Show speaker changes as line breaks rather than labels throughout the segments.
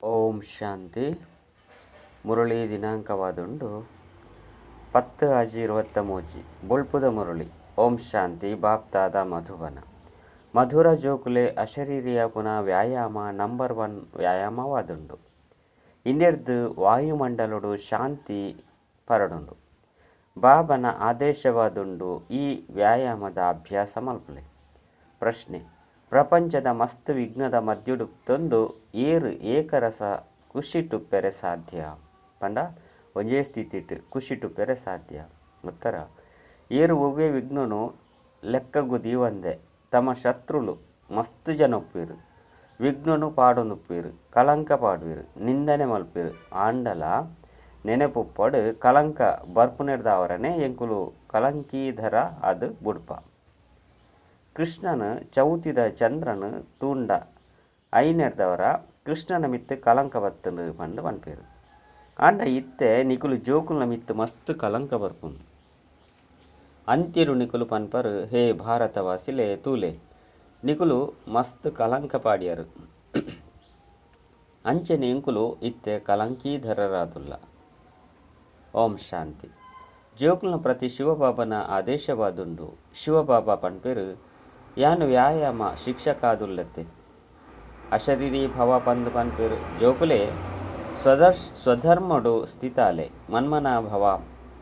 ಓಂ ಶಾಂತಿ. ಮುರಳಿ ದಿನಾಂಕವಾದುಂಡು 10/6/23. ಬೊಳ್ಪುದ ಮುರಳಿ. ಓಂ ಶಾಂತಿ. ಬಾಪ್ತಾದ ಮಧುಬನ. ಮಧುರ ಜೋಕುಲೆ ಅಶರೀರಿಯ ಪುನಃ ವ್ಯಾಯಾಮ ನಂಬರ್ 1 ವ್ಯಾಯಾಮವಾದುಂಡು. ಇಂದೆರ್ದು ವಾಯುಮಂಡಲೋಡು ಶಾಂತಿ ಪರಡುಂಡು. ಬಾಬನ ಆದೇಶವಾದುಂಡು ಈ ವ್ಯಾಯಾಮದ ಅಭ್ಯಾಸ ಮಲ್ಪುಲೆ. ಪ್ರಶ್ನೆ: ಪ್ರಪಂಚದ ಮಸ್ತ್ ವಿಘ್ನದ ಮಧ್ಯುಡುತ್ತೊಂದು ಏರು ಏಕರಸ ಖುಷಿಟುಪ್ಪೆರೆ ಸಾಧ್ಯ? ಪಂಡ ಒಂಜೇ ಸ್ಥಿತಿಟ್ ಖುಷಿಟುಪ್ಪೆರೆ ಸಾಧ್ಯ? ಉತ್ತರ: ಏರು ಒವ್ವೆ ವಿಘ್ನನು ಲೆಕ್ಕಗು ದೀವಂದೆ ತಮ್ಮ ಶತ್ರುಲು ಮಸ್ತ್ ಜನೊಪ್ಪೇರು, ವಿಘ್ನನು ಪಾಡೊಂದುಪ್ಪೇರು, ಕಳಂಕ ಪಾಡುವೇರು, ನಿಂದನೆ ಮಲ್ಪೇರು. ಆಂಡಲ ನೆನೆಪುಪ್ಪಡು ಕಳಂಕ ಬರ್ಪುನೆರ್ದಾವರನೆ ಎಂಕುಲು ಕಳಂಕೀಧರ ಅದು ಬುಡ್ಪ. ಕೃಷ್ಣನು ಚೌತಿದ ಚಂದ್ರನು ತೂಂಡ ಐನೆರ್ದವರ ಕೃಷ್ಣನ ಮಿತ್ತು ಕಳಂಕ ಬತ್ತನು ಪಂದು ಪನ್ಪೇರು. ಆಂಡ ಇತ್ತೆ ನಿಕುಲು ಜೋಕುಲ್ನ ಮಿತ್ತು ಮಸ್ತ್ ಕಳಂಕ ಬರ್ಪುನು. ಅಂತ್ಯರು ನಿಕುಲು ಪನ್ಪರು, ಹೇ ಭಾರತವಾಸಿಲೆ ತೂಲೆ ನಿಕುಲು ಮಸ್ತ್ ಕಳಂಕ ಪಾಡ್ಯರು, ಅಂಚನೆ ಎಂಕುಲು ಇತ್ತೆ ಕಳಂಕೀಧರರಾದುಲ್ಲ. ಓಂ ಶಾಂತಿ. ಜೋಕುಲ್ನ ಪ್ರತಿ ಶಿವಬಾಬನ ಆದೇಶವಾದುಂಡು. ಶಿವಬಾಬಾ ಪನ್ಪೇರು, ಯಾನು ವ್ಯಾಯಾಮ ಶಿಕ್ಷಕಾದುಲ್ಲತ್ತೆ, ಅಶರೀರಿ ಭವ ಪಂದು ಪನ್ಪೇರು. ಜೋಕುಲೆ ಸ್ವಧರ್ಮಡು ಸ್ಥಿತಾಲೆ, ಮನ್ಮನಾ ಭವ,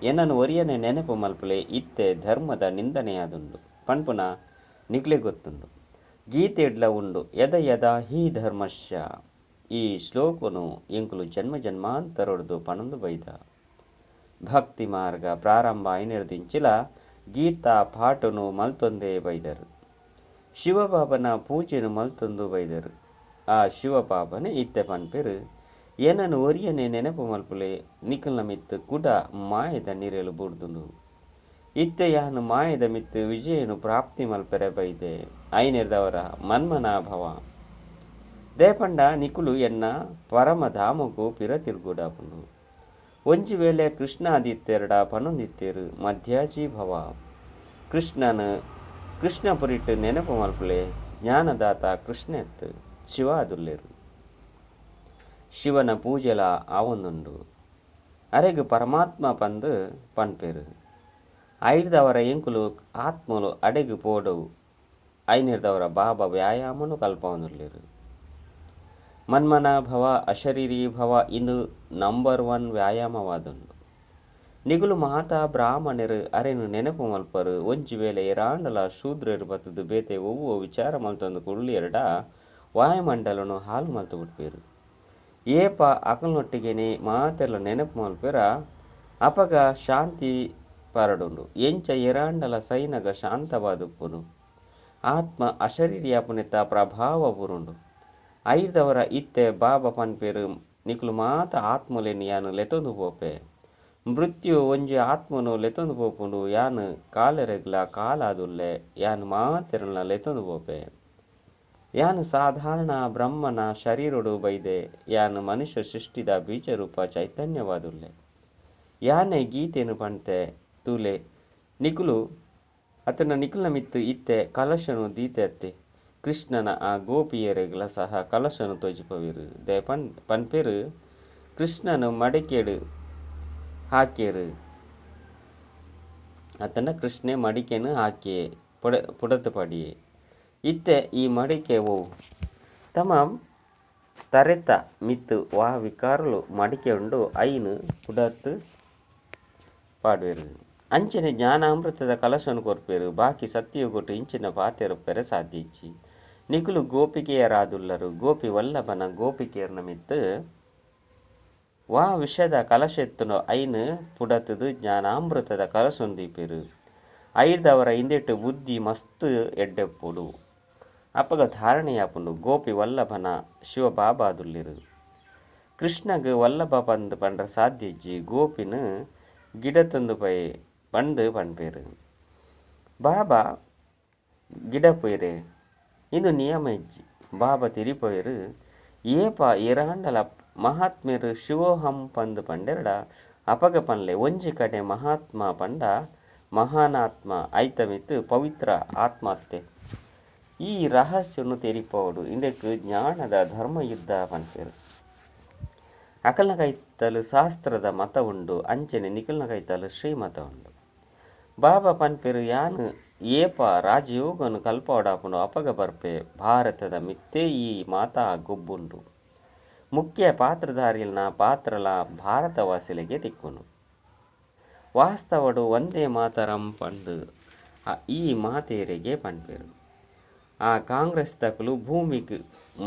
ಎನ್ನನು ಒರಿಯನೆ ನೆನಪು ಮಲ್ಪುಲೆ, ಇತ್ತೆ ಧರ್ಮದ ನಿಂದನೆಯಾದುಂಡು ಪನ್ಪುನ ನಿಕ್ಲೆ ಗೊತ್ತುಂಡು. ಗೀತೆಡ್ಲ ಉಂಡು, ಯದ ಯದ ಹಿ ಧರ್ಮಸ್ಯ. ಈ ಶ್ಲೋಕನು ಎಂಕುಲು ಜನ್ಮ ಜನ್ಮಾಂತರೊಡ್ದು ಪಣೊಂದು ಬೈದ. ಭಕ್ತಿ ಮಾರ್ಗ ಪ್ರಾರಂಭ ಐನೆರ್ದಿಂಚಿಲ ಗೀತಾ ಪಾಠನು ಮಲ್ತೊಂದೇ ಬೈದರು. ಶಿವಬಾಬನ ಪೂಜೆನು ಮಲ್ತೊಂದು ಬೈದರು. ಆ ಶಿವಬಾಬನೇ ಇತ್ತೆ ಪನ್ಪೇರು, ಏನನು ಒರಿಯನೆ ನೆನಪು ಮಲ್ಪುಲೆ, ನಿಕಲ್ನ ಮಿತ್ತು ಕುಡ ಮಾಯದ ನಿರೆಲು ಬುಡ್ದುಂಡು. ಇತ್ತೆ ಯಾನು ಮಾಯದ ಮಿತ್ತು ವಿಜಯನು ಪ್ರಾಪ್ತಿ ಮಲ್ಪೆರೆ ಬೈದೆ. ಐನೆರ್ದವರ ಮನ್ಮನಾಭವ ದೇಪಂಡ ನಿಕುಲು ಎನ್ನ ಪರಮಧಾಮಗೂ ಪಿರತಿರ್ಗುಡಾಪುಂಡು. ಒಂಜಿ ವೇಳೆ ಕೃಷ್ಣ ಆದಿತ್ಯರಡ ಪನೊಂದಿತ್ತೇರು, ಮಧ್ಯಾಜಿ ಭವ. ಕೃಷ್ಣನು ಕೃಷ್ಣಪುರಿಟ್ಟು ನೆನಪು ಮಲ್ಪುಲೆ, ಜ್ಞಾನದಾತ ಕೃಷ್ಣೆತ್ತು ಶಿವ ಅದುಲ್ಲೇರು. ಶಿವನ ಪೂಜೆಲ ಆವೊಂದುಂಡು. ಅರೆಗು ಪರಮಾತ್ಮ ಪಂದು ಪನ್ಪೇರು. ಐರ್ದವರ ಎಂಕುಲು ಆತ್ಮಲು ಅಡೆಗು ಪೋಡವು. ಐನೆರ್ದವರ ಬಾಬಾ ವ್ಯಾಯಾಮನು ಕಲ್ಪವೊಂದುಲ್ಲೇರು. ಮನ್ಮನ ಭವ ಅಶರೀರಿ ಭವ ಇಂದು ನಂಬರ್ 1 ವ್ಯಾಯಾಮವಾದುಂಡು. ನಿಗುಲು ಮಾತಾ ಬ್ರಾಹ್ಮಣರು ಅರೆನು ನೆನಪು ಮಲ್ಪರು. ಒಂಜಿ ವೇಳೆ ಏರಾಂಡಲ ಶೂದ್ರರು ಬತ್ತದು ಬೇತೆ ಒವ್ವೋ ವಿಚಾರ ಮಲ್ತೊಂದು ಕುಳ್ಳಿಯರಡ ವಾಯುಮಂಡಲನು ಹಾಲು ಮಲ್ತು ಬಿಡ್ಪೇರು. ಏಪ ಅಕಲ್ನೊಟ್ಟಿಗೆನೆ ಮಾತೆಲ್ಲ ನೆನಪು ಮಲ್ಪೆರ ಅಪಗ ಶಾಂತಿ ಪರಡುಂಡು. ಎಂಚ ಏರಾಂಡಲ ಸೈನಗ ಶಾಂತವಾದುಪ್ಪುನು. ಆತ್ಮ ಅಶರೀರಿಯಾಪುನೆತ ಪ್ರಭಾವ ಬುರುಂಡು. ಐದವರ ಇತ್ತೆ ಬಾಬಾ ಪನ್ಪೇರು, ನಿಕುಲು ಮಾತ ಆತ್ಮಲೆನ್ ಯಾನು ಲೆತೊಂದು ಪೋಪೆ. ಮೃತ್ಯು ಒಂಜಿ ಆತ್ಮನು ಲೆತೊಂದು ಪೋಪುಂಡು. ಯಾನು ಕಾಲರೆಗ್ಲ ಕಾಲಾದುಲ್ಲೆ, ಯಾನು ಮಾತೆರನ್ನ ಲೆತೊಂದು ಪೋಪೆ. ಯಾನು ಸಾಧಾರಣ ಬ್ರಹ್ಮನ ಶರೀರೊಡು ಬೈದೆ. ಯಾನು ಮನುಷ್ಯ ಸೃಷ್ಟಿದ ಬೀಜರೂಪ ಚೈತನ್ಯವಾದುಲ್ಲೆ. ಯಾನೆ ಗೀತೆನು ಪಂತೆ ತೂಲೆ ನಿಕುಲು ಅತನ ನಿಕುಲ್ನ ಮಿತ್ತು ಇತ್ತೆ ಕಲಶನು ದೀತೆ ಅತ್ತೆ. ಕೃಷ್ಣನ ಆ ಗೋಪಿಯರೆಗ್ಲ ಸಹ ಕಲಶನು ತೋಜಿಪವಿರು. ದೇ ಪನ್ಪೇರು, ಕೃಷ್ಣನು ಮಡಿಕೆಡು ಹಾಕ್ಯರು. ಅತನ ಕೃಷ್ಣೆ ಮಡಿಕೆನು ಹಾಕಿಯೇ ಪುಡತು ಪಡಿಯೆ. ಇತ್ತೆ ಈ ಮಡಿಕೆ ಓ ತಮ ತರೆತ ಮಿತ್ತು ವಾ ವಿಕಾರಲು ಮಡಿಕೆ ಉಂಡು ಐನು ಪುಡತ್ತು ಪಾಡುವೆರು. ಅಂಚನೆ ಜ್ಞಾನಾಮೃತದ ಕಲಶನು ಕೊರ್ಪೇರು. ಬಾಕಿ ಸತ್ಯಗೊಟ್ಟು ಇಂಚಿನ ಪಾತೆರೊಪ್ಪೆರೆ ಸಾಧ್ಯ ಇಚ್ಚಿ. ನಿಕುಲು ಗೋಪಿಕೆಯರಾದುಲ್ಲರು. ಗೋಪಿ ವಲ್ಲಭನ ಗೋಪಿಕೆಯರ್ನ ಮಿತ್ತು ವಾ ವಿಷದ ಕಲಶೆತ್ತುನು ಐನು ಪುಡತದು ಜ್ಞಾನಾಮೃತದ ಕಲಶನು ದೀಪೇರು. ಐರ್ದವರ ಇಂದೆಟ್ಟು ಬುದ್ಧಿ ಮಸ್ತ್ ಎಡ್ಡೆಪ್ಪುಡು. ಅಪಗ ಧಾರಣೆಯಾಪುಂಡು. ಗೋಪಿ ವಲ್ಲಭನ ಶಿವಬಾಬಾದುಲ್ಲಿರು. ಕೃಷ್ಣಗ್ ವಲ್ಲಭ ಪಂದು ಪಂಡ್ರ ಸಾಧ್ಯ ಇಜ್ಜಿ. ಗೋಪಿನ ಗಿಡ ತಂದು ಪೈ ಪಂದು ಪನ್ಪೇರು. ಬಾಬಾ ಗಿಡ ಪೋಯ್ರೆ ಇಂದು ನಿಯಮ ಇಜ್ಜಿ. ಬಾಬಾ ತಿರಿಪೋಯರು. ಏಪ ಏರಾಂಡಲ ಮಹಾತ್ಮೆರು ಶಿವೋಹಂ ಪಂದು ಪಂಡೆರಡ ಅಪಗ ಪನ್ಲೆ. ಒಂಜಿ ಕಡೆ ಮಹಾತ್ಮ ಪಂಡ ಮಹಾನಾತ್ಮ ಐತಮಿತ್ತು ಪವಿತ್ರ ಆತ್ಮಹತ್ಯೆ. ಈ ರಹಸ್ಯನು ತೆರಿಪೋಡು. ಇಂದಕ್ಕೆ ಜ್ಞಾನದ ಧರ್ಮಯುದ್ಧ ಪನ್ಪೇರು. ಅಕಲ್ನ ಕೈತಲು ಶಾಸ್ತ್ರದ ಮತ ಉಂಡು ಅಂಚನೆ ನಿಕಲ್ನ ಕೈತಲು ಶ್ರೀಮತ ಉಂಡು. ಬಾಬಾ ಪನ್ಪೆರ್ ಯಾನ್ ಏಪ ರಾಜಯೋಗನು ಕಲ್ಪಾವೊಡಾಪುಂಡು ಅಪಗ ಬರ್ಪೆ. ಭಾರತದ ಮಿತ್ತೇ ಈ ಮಾತಾ ಗೊಬ್ಬುಂಡು. ಮುಖ್ಯ ಪಾತ್ರಧಾರಿಲ್ನ ಪಾತ್ರಲ ಭಾರತವಾಸಿಲೆಗೆ ತಿಕ್ಕುಂಡು. ವಾಸ್ತವಡು ವಂದೇ ಮಾತರಂ ಪಂದ್ ಈ ಮಾತೆರೆಗೆ ಪನ್ಪೆರ್. ಆ ಕಾಂಗ್ರೆಸ್ ದಕುಲು ಭೂಮಿಗ್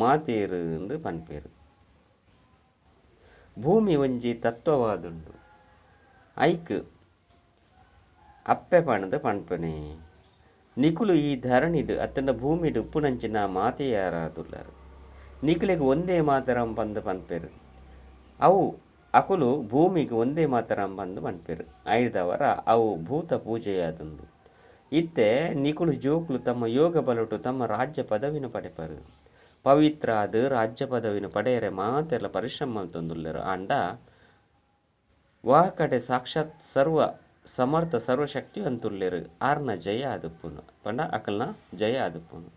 ಮಾತೆರ್ ಇಂದ್ ಪನ್ಪೆರ್. ಭೂಮಿ ಒಂಜಿ ತತ್ವವಾದುಂಡು. ಐಕ್ ಅಪ್ಪೆ ಪಂದ್ ಪನ್ಪುನೆ. ನಿಕುಲು ಈ ಧರಣಿಡ್ ಅತ್ತಂಡ ಭೂಮಿಡ್ ಉಪ್ಪುನಂಚಿನ ಮಾತೆಯಾರಾದುಲ್ಲರ್. ನಿಕುಲೆಗ್ ವಂದೇ ಮಾತರಂ ಪಂದ್ ಪನ್ಪೆರ್. ಅವು ಅಕುಲು ಭೂಮಿಗ್ ವಂದೇ ಮಾತರಂ ಪಂದ್ ಪನ್ಪೆರ್. ಐಡ್ದಾವರ ಅವು ಭೂತ ಪೂಜೆಯಾದುಂಡು. ಇತ್ತೆ ನಿಕುಲು ಜೋಕುಲು ತಮ್ಮ ಯೋಗ ಬಲೊಟು ತಮ್ಮ ರಾಜ್ಯ ಪದವಿನ ಪಡೆಪರ್. ಪವಿತ್ರ ಆದ್ ರಾಜ್ಯ ಪದವಿನ ಪಡೆಯರೆ ಮಾತೆರ್ಲ ಪರಿಶ್ರಮ ಮಲ್ತೊಂದುಲ್ಲೆರ್. ಆಂಡ ವಾ ಕಡೆ ಸಾಕ್ಷಾತ್ ಸರ್ವ ಸಮರ್ಥ ಸರ್ವಶಕ್ತಿವಂತುಲ್ಲೆರ್ ಆರ್ನ ಜಯ ಆದುಪ್ಪುನು ಪಂಡ ಅಕಲ್ನ ಜಯ ಆದುಪ್ಪುನು.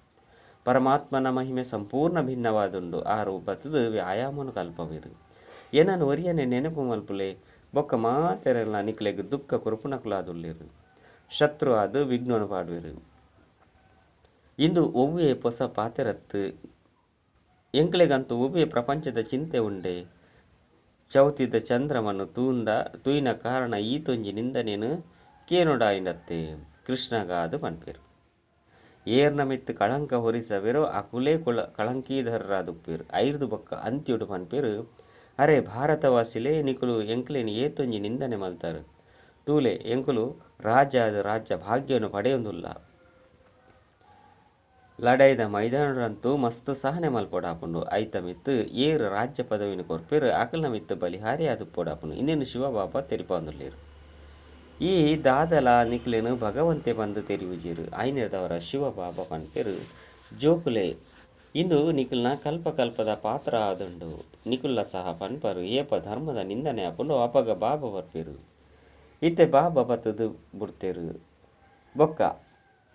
ಪರಮಾತ್ಮನ ಮಹಿಮೆ ಸಂಪೂರ್ಣ ಭಿನ್ನವಾದುಂಡು. ಆರು ಬತ್ತುದು ವ್ಯಾಯಾಮನು ಕಲ್ಪವೆರ್. ಎನನ್ ಒರಿಯನೆ ನೆನಪು ಮಲ್ಪುಲೆ ಬೊಕ್ಕ ಮಾತೆರೆಲ ನಿಕಲೆಗ್ ದುಃಖ ಕೊರ್ಪುನಕುಲಾದುಲ್ಲೆರ್. ಶತ್ರು ಆದ್ ವಿಘ್ನನು ಪಾಡುವೆರ್. ಇಂದು ಒವ್ವೇ ಪೊಸ ಪಾತೆರತ್ ಎಂಕ್ಲೆಗಂತೂ ಒವ್ವೇ ಪ್ರಪಂಚದ ಚಿಂತೆ ಉಂಡೆ. ಚೌತಿದ ಚಂದ್ರಮನ್ ತೂಂಡ ತೂಯಿನ ಕಾರಣ ಈತೊಂಜಿ ನಿಂದನೆನ್ ಕೇನೊಡಾಯಿಂಡತ್ತೆ ಕೃಷ್ಣಗಾದ್ ಪನ್ಪೆರ್. ಏರ್ನ ಮಿತ್ತ್ ಕಳಂಕ ಹೊರಿಸವೆರೋ ಅಕುಲೇ ಕಳಂಕೀಧರರಾದುಪ್ಪೆರ್. ಐರ್ದ್ ಬೊಕ್ಕ ಅಂತ್ಯೊಡು ಪನ್ಪೆರ್ ಅರೆ ಭಾರತವಾಸಿಲೇ ನಿಕುಲು ಎಂಕ್ಲೆನ್ ಏತೊಂಜಿ ನಿಂದನೆ ಮಲ್ತರ್. ತೂಲೆ ಎಂಕುಲು ರಾಜ ಆದ್ ರಾಜ್ಯ ಭಾಗ್ಯನು ಪಡೆಯೊಂದುಲ್ಲ. ಲಡಾಯಿದ ಮೈದಾನಡಂತೂ ಮಸ್ತ್ ಸಹನೆ ಮಲ್ಪೊಡಾಪುಂಡು. ಐತ ಮಿತ್ತ್ ಏರ್ ರಾಜ್ಯ ಪದವಿನ್ ಕೊರ್ಪೆರ್ ಅಕಲ್ನ ಮಿತ್ತ್ ಬಲಿಹಾರಿ ಆದುಪ್ಪೊಡಾಪುಂಡು. ಇಂದೆನ್ ಶಿವಬಾಬಾ ತೆರಿಪಾವೊಂದುಲ್ಲೆರ್. ಈ ದಾದಲ ನಿಕ್ಲೆನ್ ಭಗವಂತೆ ಪಂದ್ ತೆರಿಯುಜೆರ್. ಐನೆರ್ದಾವರ ಶಿವಬಾಬಾ ಪನ್ಪೆರ್ ಜೋಕುಲೆ ಇಂದು ನಿಕಲ್ನ ಕಲ್ಪ ಕಲ್ಪದ ಪಾತ್ರ ಆದುಂಡು. ನಿಕುಲ್ಲ ಸಹ ಪನ್ಪರ್ ಏಪ ಧರ್ಮದ ನಿಂದನೆ ಆಪುಂಡು ಅಪಗ ಬಾಬಾ ಬರ್ಪೆರ್. ಇತ್ತೆ ಬಾಬಾ ಬತ್ತುದು ಬುಡ್ತೆರ್. ಬೊಕ್ಕ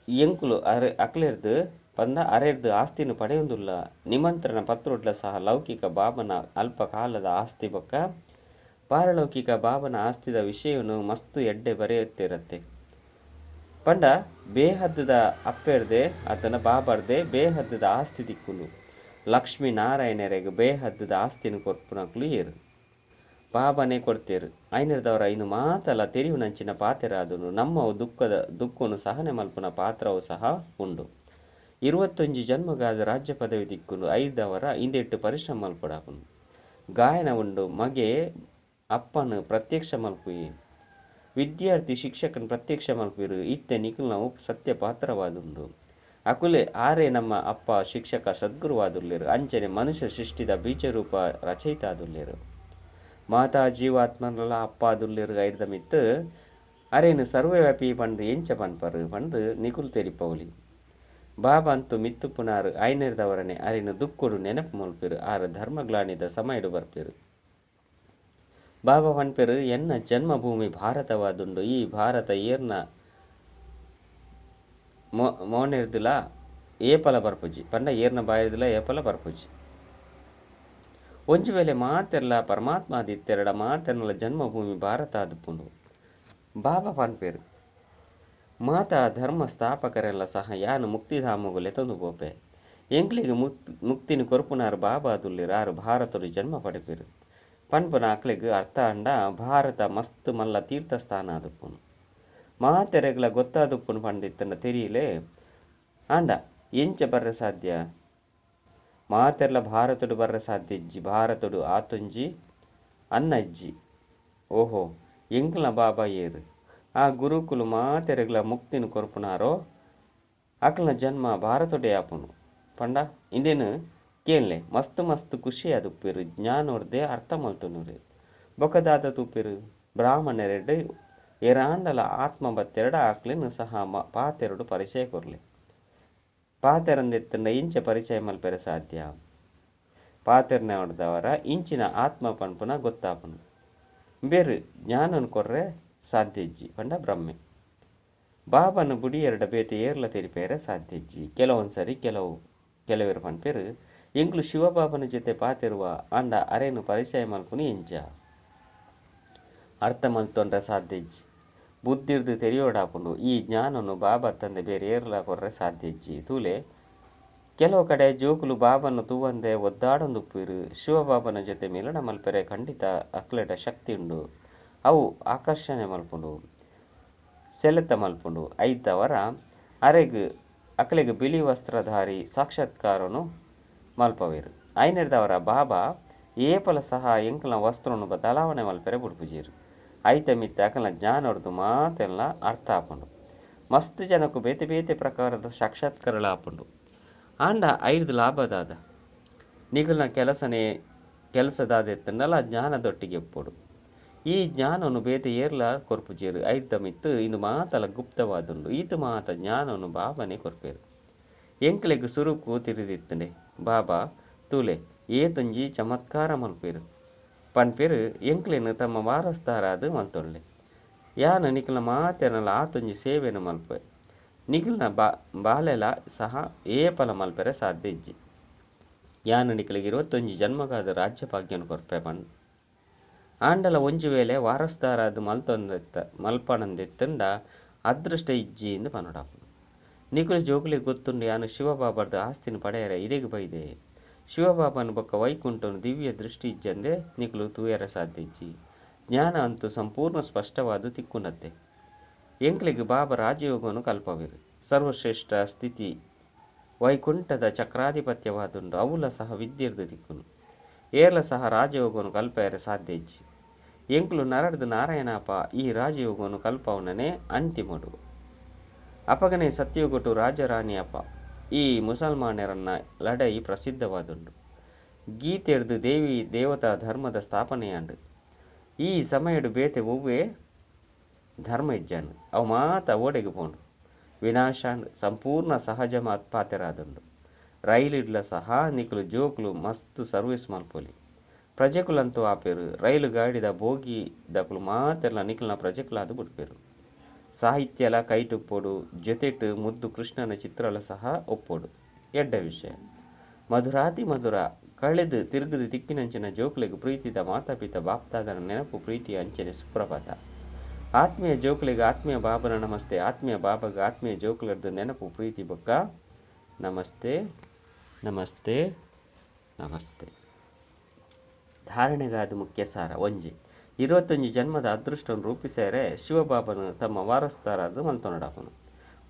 ಎಂಕುಲು ಅರೆ ಅಕ್ಲೆರ್ದ್ ಪಂಡ ಅರೆರ್ದ್ ಆಸ್ತಿನ ಪಡೆಯೊಂದುಲ್ಲ. ನಿಮಂತ್ರಣ ಪತ್ರೊಡ್ಲ ಸಹ ಲೌಕಿಕ ಬಾಬನ ಅಲ್ಪ ಕಾಲದ ಆಸ್ತಿ ಬೊಕ್ಕ ಪಾರಲೌಕಿಕ ಬಾಬನ ಆಸ್ತಿದ ವಿಷಯನು ಮಸ್ತ್ ಎಡ್ಡೆ ಬರೆಯುತ್ತಿರತ್ತೆ. ಪಂಡ ಬೇಹದ್ದುದ ಅಪ್ಪೆರ್ದೆ ಆತನ ಬಾಬರ್ದೆ ಬೇಹದ್ದುದ ಆಸ್ತಿ ತಿಕ್ಕುಂಡು. ಲಕ್ಷ್ಮೀ ನಾರಾಯಣರೆಗ್ ಬೇಹದ್ದುದ ಆಸ್ತಿನ ಕೊರ್ಪುನಕುಲು ಏರ್. ಬಾಬನೇ ಕೊರ್ತೆರ್. ಐನೆರ್ದವರ ಇಂದು ಮಾತಲ ತೆರಿಯುನಂಚಿನ ಪಾತೆರ ಆದುಂಡು. ನಮ್ಮವು ದುಃಖದ ದುಃಖನು ಸಹನೆ ಮಲ್ಪುನ ಪಾತ್ರವು ಸಹ ಉಂಡು. 21 ಜನ್ಮಗಾದ ರಾಜ್ಯ ಪದವಿ ತಿಕ್ಕುಂಡು. ಐರ್ದವರ ಇಂದೆಟ್ ಪರಿಶ್ರಮ ಮಲ್ಪೊಡಾಪುಂಡು. ಗಾಯನ ಉಂಡು. ಮಗೆ ಅಪ್ಪನು ಪ್ರತ್ಯಕ್ಷ ಮಲ್ಪುವೆ. ವಿದ್ಯಾರ್ಥಿ ಶಿಕ್ಷಕನ ಪ್ರತ್ಯಕ್ಷ ಮಲ್ಪುವೆರ್. ಇತ್ತೆ ನಿಕುಲ್ನವು ಸತ್ಯ ಪಾತ್ರವಾದುಂಡು. ಅಕುಲೆ ಆರೇ ನಮ್ಮ ಅಪ್ಪ ಶಿಕ್ಷಕ ಸದ್ಗುರುವಾದುಲ್ಲೆರ್. ಅಂಚನೆ ಮನುಷ್ಯ ಸೃಷ್ಟಿದ ಬೀಜರೂಪ ರಚಯಿತ ಆದುಲ್ಲೆರ್. ಮಾತಾ ಜೀವಾತ್ಮನಲ ಅಪ್ಪ ಆದುಲ್ಲೆರ್. ಐರ್ದ ಮಿತ್ತ್ ಅರೇನು ಸರ್ವವ್ಯಾಪಿ ಪಂದ್ ಎಂಚ ಪನ್ಪರ್ ಪಂದ್ ನಿಕುಲು ತೆರಿಪವೊಲಿ. ಬಾಬಾ ಅಂತೂ ಮಿತ್ತುಪ್ಪುನಾರ್ ಐನೆರ್ದವರನೆ ಅರೆನ್ ದುಃಖೊಡು ನೆನಪು ಮಲ್ಪೆರ್. ಆರ್ ಧರ್ಮಗ್ಲಾನಿದ ಸಮಯಡು ಬರ್ಪೆರ್. ಬಾಬಾ ಪನ್ಪೆರ್ ಎನ್ನ ಜನ್ಮಭೂಮಿ ಭಾರತವಾದುಂಡು. ಈ ಭಾರತ ಏರ್ನ ಮೋನೆರ್ದುಲ ಏಪಲ ಬರ್ಪುಜಿ. ಪಂಡ ಏರ್ನ ಬಾಯಿರ್ದುಲ ಏಪಲ ಬರ್ಪುಜಿ. ಒಂಜಿ ವೇಳೆ ಮಾತೆರ್ಲ ಪರಮಾತ್ಮ ಆದಿತ್ತೆರಡ ಮಾತೆರ್ನಲ ಜನ್ಮಭೂಮಿ ಭಾರತ ಆದುಪ್ಪುಂಡು. ಬಾಬಾ ಪನ್ಪೆರ್ ಮಾತಾ ಧರ್ಮ ಸ್ಥಾಪಕರೆಲ್ಲ ಸಹ ಯಾನ್ ಮುಕ್ತಿಧಾಮೊಗು ಲೆತೊಂದು ಪೋಪೆ. ಎಂಕ್ಲೆಗ್ ಮುಕ್ತಿನ ಕೊರ್ಪುನಾರ್ ಬಾಬಾ ಆದುಲ್ಲೆರ್. ಆರ್ ಭಾರತೊಡು ಜನ್ಮ ಪಡೆಪೆರ್. ಪನ್ಪುನ ಅಕ್ಲೆಗ್ ಅರ್ಥ ಆಂಡ ಭಾರತ ಮಸ್ತ್ ಮಲ್ಲ ತೀರ್ಥಸ್ಥಾನ ಆದುಪ್ಪುಂಡು. ಮಾತೆರೆಗ್ಲ ಗೊತ್ತಾದುಪ್ಪುಂಡು ಪಂದಿತ್ತಂಡ ತೆರಿಯಲೇ. ಆಂಡ ಎಂಚ ಬರ್ರೆ ಸಾಧ್ಯ. ಮಾತೆರ್ಲ ಭಾರತೊಡು ಬರ್ರೆ ಸಾಧ್ಯ ಇಜ್ಜಿ. ಭಾರತೊಡು ಆತೊಂಜಿ ಅನ್ನ ಇಜ್ಜಿ. ಓಹೋ ಎಂಕ್ಲ್ನ ಬಾಬಾ ಏರ್. ಆ ಗುರುಕುಲು ಮಾತೆರೆಗ್ಲ ಮುಕ್ತಿನ ಕೊರ್ಪುನಾರೋ ಅಕಲ್ನ ಜನ್ಮ ಭಾರತೊಡೇ ಆಪುಂಡು. ಪಂಡ ಇಂದೆನ್ ಕೇನ್ಲೆ ಮಸ್ತ್ ಮಸ್ತ್ ಖುಷಿ ಆದುಪ್ಪೆರ್. ಜ್ಞಾನೊರ್ದೆ ಅರ್ಥ ಮಲ್ತೊನುವೆರ್. ಬೊಕ್ಕ ದಾದ ತೂಪೆರ್. ಬ್ರಾಹ್ಮಣರೆಡ್ ಏರಾಂಡಲ ಆತ್ಮ ಬತ್ತೆರಡ ಅಕ್ಲೆನ್ ಸಹ ಪಾತೆರೊಡು ಪರಿಚಯ ಕೊರ್ಲೆ. ಪಾತೆರಂದಿತ್ತಂಡ ಇಂಚ ಪರಿಚಯ ಮಲ್ಪೆರೆ ಸಾಧ್ಯ. ಪಾತೆರ್ನವರ್ದವರ ಇಂಚಿನ ಆತ್ಮ ಪನ್ಪುನ ಗೊತ್ತಾಪುಂಡು. ಬೇರು ಜ್ಞಾನನ್ ಕೊರ್ರೆ ಸಾಧ್ಯ ಇಜ್ಜಿ ಪಂಡ ಬ್ರಹ್ಮೆ. ಬಾಬನ ಬುಡಿಯೆರಡ ಬೇತೆ ಏರ್ಲ ತೆರಿಪೆರೆ ಸಾಧ್ಯ ಇಜ್ಜಿ. ಕೆಲವೊಂದ್ಸರಿ ಕೆಲವೆರ್ ಪನ್ಪೆರ್ ಎಂಕ್ಲು ಶಿವಬಾಬನ ಜೊತೆ ಪಾತೆರುವ ಆಂಡ ಅರೆನು ಪರಿಚಯ ಮಲ್ಪುನಿ ಎಂಚ ಅರ್ಥ ಮಲ್ತೊಂಡ್ರೆ ಸಾಧ್ಯ ಇಜ್ಜಿ ಬುದ್ಧಿರ್ದು ತೆರಿಯೋಡಾಪುಂಡು ಈ ಜ್ಞಾನನು ಬಾಬಾ ತಂದೆ ಬೇರೆ ಏರ್ಲ ಕೊರ್ರೆ ಸಾಧ್ಯ ಇಜ್ಜಿ ತೂಲೆ ಕೆಲವು ಕಡೆ ಜೋಕುಲು ಬಾಬನ್ನು ತೂವಂದೆ ಒದ್ದಾಡೊಂದುಪ್ಪೀರು ಶಿವಬಾಬನ ಜೊತೆ ಮಿಲನ ಮಲ್ಪೆರೆ ಖಂಡಿತ ಅಕ್ಲೆಡ ಶಕ್ತಿ ಉಂಡು ಅವು ಆಕರ್ಷಣೆ ಮಲ್ಪುಂಡು ಸೆಳೆತ ಮಲ್ಪುಂಡು ಐತವರ ಅರೆಗ್ ಅಕ್ಲೆಗ್ ಬಿಳಿ ವಸ್ತ್ರಧಾರಿ ಸಾಕ್ಷಾತ್ಕಾರನು ಮಲ್ಪವೇರು ಐನೆರ್ದವರ ಬಾಬಾ ಏಪಲ ಸಹ ಎಂಕಲ್ನ ವಸ್ತ್ರನು ಬದಲಾವಣೆ ಮಲ್ಪೆರೆ ಬುಡ್ಪುಜೀರು ಐತ ಮಿತ್ತ ಅಕಲ್ನ ಜ್ಞಾನೊರ್ದು ಮಾತೆಲ್ಲ ಅರ್ಥ ಆಪುಂಡು ಮಸ್ತ್ ಜನಕ್ಕೂ ಬೇತೆ ಬೇತೆ ಪ್ರಕಾರದ ಸಾಕ್ಷಾತ್ಕಾರಗಳು ಆಪುಂಡು ಆಂಡ ಐದು ಲಾಭದಾದ ನಿಗಲ್ನ ಕೆಲಸನೇ ಕೆಲಸದಾದೆತ್ತಂಡಲ ಜ್ಞಾನದೊಟ್ಟಿಗೆ ಒಪ್ಪೋಡು ಈ ಜ್ಞಾನವನ್ನು ಬೇತೆ ಏರ್ಲ ಕೊರ್ಪುಜೇರು ಐದ ಮಿತ್ತು ಇಂದು ಮಾತಲ ಗುಪ್ತವಾದುಂಡು ಈತು ಮಾತ ಜ್ಞಾನವನ್ನು ಬಾಬಾನೇ ಕೊರ್ಪೇರು ಎಂಕ್ಲೆಗ್ ಸುರುಕು ತಿರಿದಿತ್ತಂಡೆ ಬಾಬಾ ತೂಲೆ ಏತೊಂಜಿ ಚಮತ್ಕಾರ ಮಲ್ಪೇರು ಪನ್ಪೇರು ಎಂಕ್ಲೆನ್ ತಮ್ಮ ವಾರಸ್ದಾರಾದ ಮಲ್ತೊಳ್ಳೆ ಯಾನ ನಿಕಲ್ನ ಮಾತೆನಲ ಆತೊಂಜಿ ಸೇವೆನು ಮಲ್ಪೆ ನಿಖಲ್ನ ಬಾಲೆಲ ಸಹ ಏಪಲ ಮಲ್ಪೆರೆ ಸಾಧ್ಯ ಇಜ್ಜಿ ಯಾನ ನಿಕಲಿಗೆ 21 ಜನ್ಮಗಾದ ರಾಜ್ಯ ಭಾಗ್ಯನು ಕೊರ್ಪೆ ಪಣ್ ಆಂಡಲ ಒಂಜಿ ವೇಳೆ ವಾರಸ್ದಾರಾದ ಮಲ್ತೊಂದೆತ್ತ ಮಲ್ಪಣಂದೆತ್ತಂಡ ಅದೃಷ್ಟ ಇಜ್ಜಿ ಎಂದು ಪನೊಡಾಪು ನಿಕುಲು ಜೋಕುಲಿಗೆ ಗೊತ್ತುಂಡು ಯಾನು ಶಿವಬಾಬರ್ದ ಆಸ್ತಿನ ಪಡೆಯರೆ ಇಡೆಗ್ ಬೈದೆ ಶಿವಬಾಬನ ಬೊಕ್ಕ ವೈಕುಂಠನು ದಿವ್ಯ ದೃಷ್ಟಿ ಇಜ್ಜಂದೆ ನಿಕುಲು ತೂಯರ ಸಾಧ್ಯ ಇಜ್ಜಿ ಜ್ಞಾನ ಅಂತೂ ಸಂಪೂರ್ಣ ಸ್ಪಷ್ಟವಾದ ತಿಕ್ಕುನತ್ತೆ ಎಂಕ್ಲೆಗ್ ಬಾಬಾ ರಾಜಯೋಗವನ್ನು ಕಲ್ಪವಿರು ಸರ್ವಶ್ರೇಷ್ಠ ಸ್ಥಿತಿ ವೈಕುಂಠದ ಚಕ್ರಾಧಿಪತ್ಯವಾದುಂಡು ಅವುಲ ಸಹ ವಿದ್ಯೆರ್ದು ತಿಕ್ಕುನು ಏರ್ಲ ಸಹ ರಾಜಯೋಗವನ್ನು ಕಲ್ಪೆಯರೆ ಸಾಧ್ಯ ಇಜ್ಜಿ ಎಂಕ್ಲು ನರಡ್ದು ನಾರಾಯಣಪ್ಪ ಈ ರಾಜಯೋಗವನ್ನು ಕಲ್ಪವನನೇ ಅಂತಿಮಡು ಅಪಗನೆ ಸತ್ಯಯುಗಟು ರಾಜರಾಣಿಯಪ್ಪ ಈ ಮುಸಲ್ಮಾನರನ್ನ ಲಡೈ ಪ್ರಸಿದ್ಧವಾದುಂಡು ಗೀತೆರ್ದು ದೇವಿ ದೇವತಾ ಧರ್ಮದ ಸ್ಥಾಪನೆಯಾಂಡು ಈ ಸಮಯಡು ಬೇತೆ ಒವ್ವೇ ಧರ್ಮ ಇಜ್ಜಾನು ಅವು ಮಾತ ಓಡೆಗೆ ಪೋಂಡು ವಿನಾಶಾಂಡ್ ಸಂಪೂರ್ಣ ಸಹಜ ಪಾತೆರಾದುಂಡು ರೈಲಿಡ್ಲ ಸಹ ನಿಕುಲು ಜೋಕುಲು ಮಸ್ತ್ ಸರ್ವಿಸ್ ಮಲ್ಪೊಲಿ ಪ್ರಜೆಕುಲಂತೂ ಆಪೇರು ರೈಲು ಗಾಡಿದ ಬೋಗಿ ದಕುಲು ಮಾತೆಲ್ಲ ನಿಕುಲ್ನ ಪ್ರಜೆಕುಲಾದ ಬಿಡ್ಪೇರು ಸಾಹಿತ್ಯಲ ಕೈಟುಪ್ಪೋಡು ಜೊತೆಟು ಮುದ್ದು ಕೃಷ್ಣನ ಚಿತ್ರಲ ಸಹ ಒಪ್ಪೋಡು ಎಡ್ಡ ವಿಷಯ ಮಧುರಾತಿ ಮಧುರ ಕಳೆದು ತಿರುಗದು ತಿಕ್ಕಿನಂಚಿನ ಜೋಕುಲಿಗೆ ಪ್ರೀತಿದ ಮಾತಾಪಿತ ಬಾಪ್ತಾದನ ನೆನಪು ಪ್ರೀತಿಯ ಅಂಚನೆ ಸುಪ್ರಭಾತ ಆತ್ಮೀಯ ಜೋಕುಲಿಗೆ ಆತ್ಮೀಯ ಬಾಬನ ನಮಸ್ತೆ ಆತ್ಮೀಯ ಬಾಬಗೆ ಆತ್ಮೀಯ ಜೋಕುಲರ್ದು ನೆನಪು ಪ್ರೀತಿ ಬೊಕ್ಕ ನಮಸ್ತೆ ನಮಸ್ತೆ ನಮಸ್ತೆ. ಧಾರಣೆಗಾದ ಮುಖ್ಯ ಸಾರ ಒಂಜಿ 21 ಜನ್ಮದ ಅದೃಷ್ಟವನ್ನು ರೂಪಿಸೇರೆ ಶಿವಬಾಬನು ತಮ್ಮ ವಾರಸ್ದಾರಾದ ಮಲ್ತೊನಡಾಪನು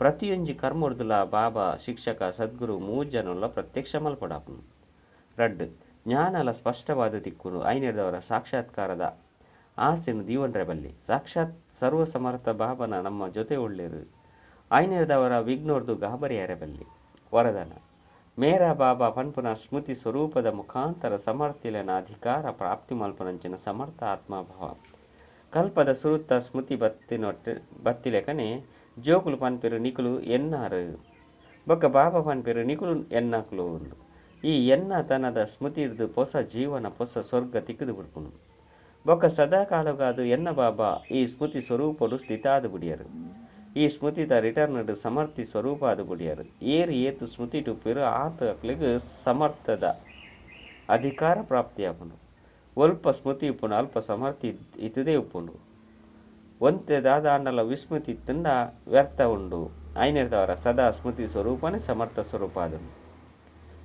ಪ್ರತಿಯೊಂಜಿ ಕರ್ಮೊರ್ದುಲ ಬಾಬಾ ಶಿಕ್ಷಕ ಸದ್ಗುರು ಮೂಜನೊಲ್ಲ ಪ್ರತ್ಯಕ್ಷ ಮಲ್ಪಡಾಪನು ರಡ್ಡು ಜ್ಞಾನಲ ಸ್ಪಷ್ಟವಾದ ದಿಕ್ಕುನು ಐನೆರ್ದವರ ಸಾಕ್ಷಾತ್ಕಾರದ ಆಸೆನು ದೀವನ್ರೆ ಬಲ್ಲಿ ಸಾಕ್ಷಾತ್ ಸರ್ವಸಮರ್ಥ ಬಾಬನ ನಮ್ಮ ಜೊತೆ ಒಳ್ಳೆರು ಐನೆರ್ದವರ ವಿಘ್ನೋರ್ದು ಗಾಬರಿಯಾರೆ ಬಲ್ಲಿ ವರದಾನ ಮೇರಾ ಬಾಬಾ ಪನ್ಪುನ ಸ್ಮೃತಿ ಸ್ವರೂಪದ ಮುಖಾಂತರ ಸಮರ್ಥಿಲನ ಅಧಿಕಾರ ಪ್ರಾಪ್ತಿ ಮಲ್ಪನಂಚಿನ ಸಮರ್ಥ ಆತ್ಮಭಾವ ಕಲ್ಪದ ಸುರುತ್ತ ಸ್ಮೃತಿ ಬತ್ತಿನೊಟ್ಟೆ ಬತ್ತಿಲೆಕನೆ ಜೋಕುಲು ಪನ್ಪೆರು ನಿಕುಲು ಎನ್ನಾರು ಬೊಕ್ಕ ಬಾಬಾ ಪನ್ಪೆರು ನಿಕುಲು ಎನ್ನಾಕ್ಲು ಒಂದು ಈ ಎನ್ನ ತನದ ಸ್ಮೃತಿ ಇರ್ದು ಪೊಸ ಜೀವನ ಪೊಸ ಸ್ವರ್ಗ ತಿಕ್ಕದು ಬಿಡ್ಪುನು ಬೊಕ್ಕ ಸದಾಕಾಲಗಾದು ಎನ್ನ ಬಾಬಾ ಈ ಸ್ಮೃತಿ ಸ್ವರೂಪಡು ಸ್ಥಿತಾದು ಬುಡಿಯರು ಈ ಸ್ಮೃತಿದ ರಿಟರ್ನ್ ಸಮರ್ಥಿ ಸ್ವರೂಪ ಅದು ಬುಡಿಯರು ಏರು ಏತು ಸ್ಮೃತಿ ಟುಪ್ಪಿರು ಆತ ಅಕ್ಲಿಗ್ ಸಮರ್ಥದ ಅಧಿಕಾರ ಪ್ರಾಪ್ತಿಯಾಪುಂಡು ಒಲ್ಪ ಸ್ಮೃತಿ ಉಪ್ಪುಂಡು ಅಲ್ಪ ಸಮರ್ಥಿ ಇತ್ತದೇ ಉಪ್ಪುಂಡು ಒಂತೆ ದಾದಾಂಡಲ ವಿಸ್ಮೃತಿ ಇತ್ತಂಡ ವ್ಯರ್ಥ ಉಂಡು ಐನೆರ್ದವರ ಸದಾ ಸ್ಮೃತಿ ಸ್ವರೂಪನೇ ಸಮರ್ಥ ಸ್ವರೂಪ ಅದನ್ನು.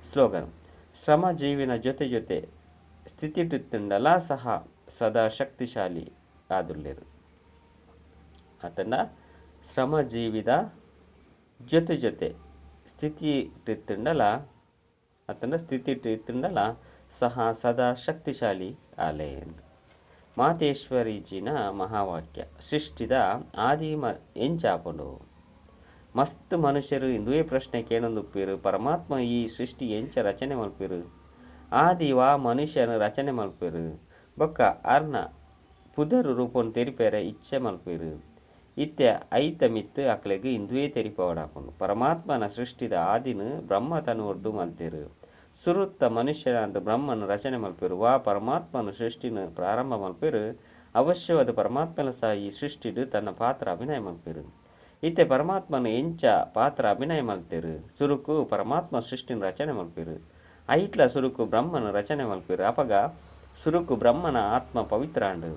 ಸ್ಲೋಗನ್ ಶ್ರಮ ಜೀವಿನ ಜೊತೆ ಜೊತೆ ಸ್ಥಿತಿಟ್ಟಿತ್ತಂಡಲ ಸಹ ಸದಾ ಶಕ್ತಿಶಾಲಿ ಆದುಲ್ಲೇರು ಆತನ ಶ್ರಮ ಜೀವಿದ ಜೊತೆ ಜೊತೆ ಸ್ಥಿತಿ ಇಟ್ಟಿತ್ತಂಡಲ ಆತನ ಸ್ಥಿತಿ ಇಟ್ಟಿತ್ತಂಡಲ ಸಹ ಸದಾ ಶಕ್ತಿಶಾಲಿ ಆಲೆ ಎಂದು ಮಾತೇಶ್ವರಿಜಿನ ಮಹಾವಾಕ್ಯ ಸೃಷ್ಟಿದ ಆದಿಮ ಎಂಚಾಪುಂಡು ಮಸ್ತ್ ಮನುಷ್ಯರು ಇಂದುವೇ ಪ್ರಶ್ನೆ ಕೇಳೊಂದುಪ್ಪೀರು ಪರಮಾತ್ಮ ಈ ಸೃಷ್ಟಿ ಎಂಚ ರಚನೆ ಮಲ್ಪಿರು ಆದಿ ವಾ ಮನುಷ್ಯನ ರಚನೆ ಮಲ್ಪಿರು ಬೊಕ್ಕ ಅರ್ನ ಪುದರು ರೂಪನ್ ತೆರಿಪೇರೆ ಇಚ್ಛೆ ಮಲ್ಪಿರು ಇತ್ತೆ ಐತ ಮಿತ್ತು ಅಕ್ಲೆಗ್ ಇಂದುವೇ ತೆರಿಪವಡಾಪುಂಡು ಪರಮಾತ್ಮನ ಸೃಷ್ಟಿದ ಆದಿನ ಬ್ರಹ್ಮ ತನುವರ್ದು ಮಲ್ತಿರು ಸುರುತ್ತ ಮನುಷ್ಯನಾದ ಬ್ರಹ್ಮನ ರಚನೆ ಮಲ್ಪಿರು ವಾ ಪರಮಾತ್ಮನ ಸೃಷ್ಟಿನ ಪ್ರಾರಂಭ ಮಲ್ಪಿರು ಅವಶ್ಯವಾದ ಪರಮಾತ್ಮನ ಸಹ ಈ ಸೃಷ್ಟಿಡು ತನ್ನ ಪಾತ್ರ ಅಭಿನಯ ಮಲ್ಪಿರು ಇತ್ತೆ ಪರಮಾತ್ಮನ ಎಂಚ ಪಾತ್ರ ಅಭಿನಯ ಮಲ್ತಿರು ಸುರುಕು ಪರಮಾತ್ಮ ಸೃಷ್ಟಿನ ರಚನೆ ಮಲ್ಪಿರು ಐಟ್ಲ ಸುರುಕು ಬ್ರಹ್ಮನ್ ರಚನೆ ಮಲ್ಪುವೆರ್. ಅಪಗ ಸುರುಕು ಬ್ರಹ್ಮನ ಆತ್ಮ ಪವಿತ್ರ ಆಂಡ್.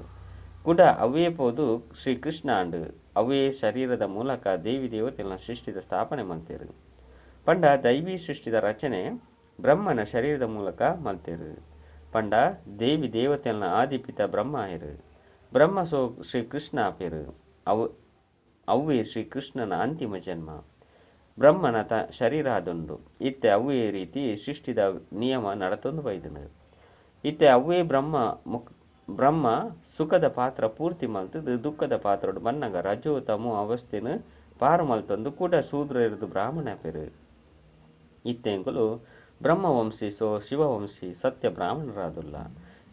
ಕುಡ ಅವ್ವೇ ಪೋದು ಶ್ರೀ ಕೃಷ್ಣ ಆಂಡ್. ಅವ್ವೇ ಶರೀರದ ಮೂಲಕ ದೇವಿ ದೇವತೆಲ್ನ ಸೃಷ್ಟಿದ ಸ್ಥಾಪನೆ ಮಲ್ತೆರ್. ಪಂಡ ದೈವಿ ಸೃಷ್ಟಿದ ರಚನೆ ಬ್ರಹ್ಮನ ಶರೀರದ ಮೂಲಕ ಮಲ್ತೆರ್. ಪಂಡ ದೇವಿ ದೇವತೆಲ್ನ ಆದಿಪಿತ ಬ್ರಹ್ಮ ಆಯೆರ್. ಬ್ರಹ್ಮ ಸೋ ಶ್ರೀ ಕೃಷ್ಣ ಆಪೆರ್. ಅವು ಅವ್ವೇ ಶ್ರೀ ಕೃಷ್ಣನ ಅಂತಿಮ ಜನ್ಮ. ಬ್ರಹ್ಮನ ತ ಶರೀರ ಆದುಂಡು. ಇತ್ತೆ ಅವ್ವೇ ರೀತಿ ಸೃಷ್ಟಿದ ನಿಯಮ ನಡತೊಂದು ಬೈದ್ಂಡ್. ಇತ್ತೆ ಅವ್ವೇ ಬ್ರಹ್ಮ ಮುಕ್ ಬ್ರಹ್ಮ ಸುಖದ ಪಾತ್ರ ಪೂರ್ತಿ ಮಲ್ತ್ದ್ ದುಃಖದ ಪಾತ್ರೊಡು ಬನ್ನಗ ರಜೋ ತಮೋ ಅವಸ್ಥೆನ್ ಪಾರ್ ಮಲ್ತೊಂದು ಕುಡ ಶೂದ್ರೆರ್ದ್ ಬ್ರಾಹ್ಮಣೆ ಆಪೆರ್. ಇತ್ತೆ ಎಂಕುಲು ಬ್ರಹ್ಮವಂಶಿ ಸೋ ಶಿವವಂಶಿ ಸತ್ಯ ಬ್ರಾಹ್ಮಣರಾದುಲ್ಲ.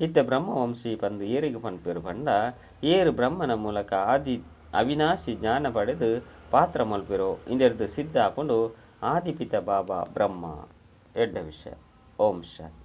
ಇತ್ತೆ ಬ್ರಹ್ಮವಂಶಿ ಪಂದ್ ಏರೆಗ್ ಪನ್ಪೆರ್ ಪಂಡ ಏರ್ ಬ್ರಹ್ಮನ ಮೂಲಕ ಆದಿ ಅವಿನಾಶಿ ಜ್ಞಾನ ಪಡೆದ್ ಪಾತ್ರ ಮಲ್ಪೆರೋ ಇಂದೆರ್ದ್ ಸಿದ್ಧ ಆಪುಂಡು ಆದಿಪಿತ ಬಾಬಾ ಬ್ರಹ್ಮ. ಎಡ್ಡೆ ವಿಷಯ. ಓಂ ಶಾಂತಿ.